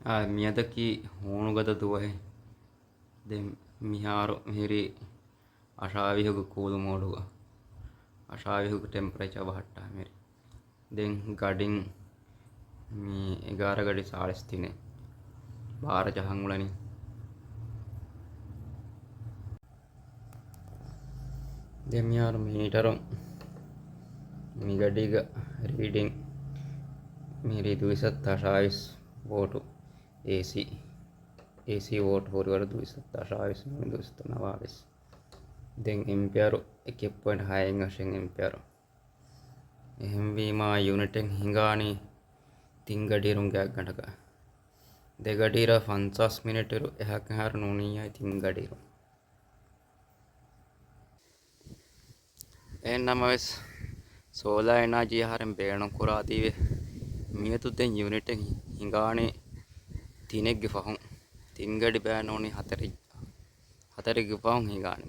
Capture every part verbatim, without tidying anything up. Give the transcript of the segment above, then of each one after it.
އާ، މިއަދަކީ ހޫނުގަދަ ދުވަހެއް. ދެން މިހާރު މިހިރީ އަށާވީހުގެ ކޫލު މޯޑުގަ، އަށާވީހުގެ ޓެމްޕަރޭޗާ ބަހައްޓާ މިރި. ދެން ގަޑިން މި އެގާރަ ގަޑި ސާޅީސް ތިނެއް ބާރަ ޖަހަން އުޅެނީ. ދެން މިހާރު މީޓަރު މި ގަޑީގަ ރީޑިން މިހިރީ ދުއިސައްތަ އަށާވީސް ވޯޓު، އޭސީ، އޭސީ ވޯޓު ހުރިވަރު ދުއިސައްތަ އަށާވީސް ނޫނީ ދުއިސައްތަ ނަވާވީސް. ދެން އެމްޕިއަރު އެކެއް ޕޮއިންޓް ހައެއް އަށެއް އެމްޕިއަރު. އެހެންވީމާ ޔުނިޓެއް ހިނގާނީ ތިން ގަޑިއިރުން ގާތްގަނޑަކަށް. ދެ ގަޑިއިރަށް ފަންސާސް މިނެޓު އިރު އެހާކަށް ހާރު ނޫނިއްޔާ ތިން ގަޑިއިރު. އެހެން ނަމަވެސް، ސޯލާ އެނާޖީ އަހަރެން ބޭނުން ކުރާތީވެ، މިއަދު ދެން ޔުނިޓެއް ހިނގާނީ ތިނެއްގެ ފަހުން. ތިން ގަޑި ބައި ނޫނީ ހަތަރެއް، ހަތަރެއްގެ ފަހުން ހިނގާނީ.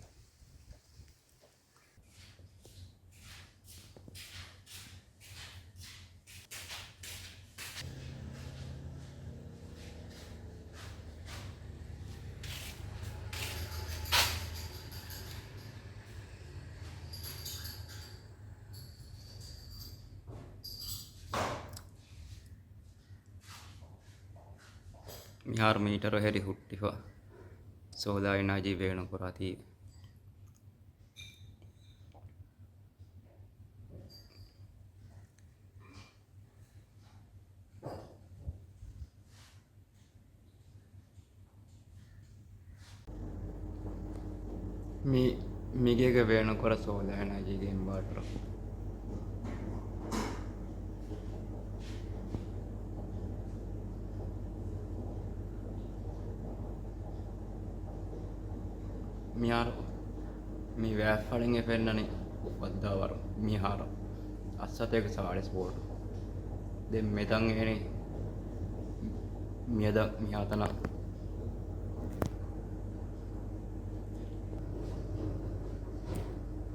މިހާރު މީޓަރު ހެރި ހުއްޓިފަ، ސޯލާ އެނާޖީ ބޭނުން ކުރާތީ. މި، މިގޭގަ ބޭނުންކުރާ ސޯލާ އެނާޖީގެ އިންވާޓަރު. މިހާރު މި ވައިފަޅިން އެ ފެންނަނީ އުފައްދާވަރު މިހާރު އަށްސަތޭކަ ސާޅީސް ވޯޓު. ދެން މެދަން އެހެނީ މިއަދަށް މިހާތަނަށް،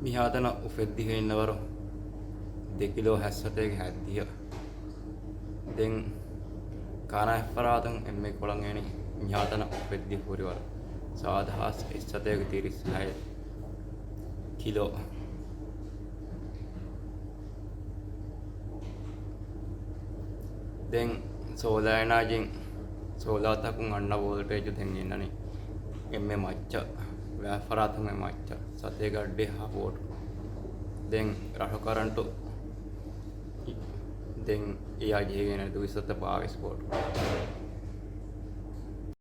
މިހާތަނަށް އުފެއްދިހަ އިންނަވަރު ދެ ކިލޯ ހައްސަތޭކަ ހައްދިހަ. ދެން ކަނާ އެއްފަރާތުން އެންމެ ކޮޅަށް އެނީ މިހާތަނަށް އުފެއްދި ހުރިވަރު ސާދަ ހާސް އެއްސަތޭކަ ތިރީސް ހައެއް ކިލޯ. ދެން ސޯލާ އެނާޖީން ސޯލާތަކުން އަންނަ ވޯލްޓޭޖު ދެން އިންނަނީ އެންމެ މައްޗަށް، ވައިފަރާތުން އެ މައްޗަށް ސަތޭކަ އަށްޑިހަ ވޯޓު. ދެން ރަށު ކަރަންޓު ދެން އެއާ ޖެހިގެން ދުއިސައްތަ ބާވީސް ވޯޓު.